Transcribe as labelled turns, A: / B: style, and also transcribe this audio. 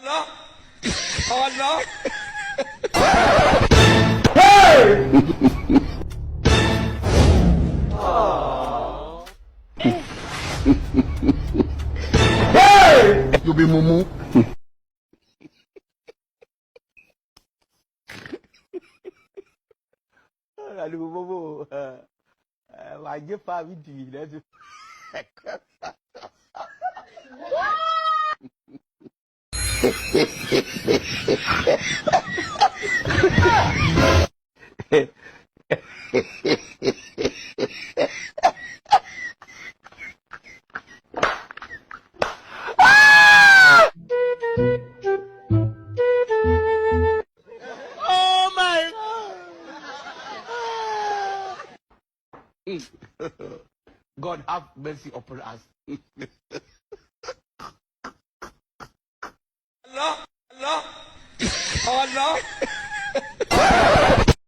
A: Allah! Allah!
B: You be mumu.
C: Aduhubobo, wagye fa bi di nanso.
A: Oh my!
C: God have mercy upon us.
A: Allah! Allah! Allah!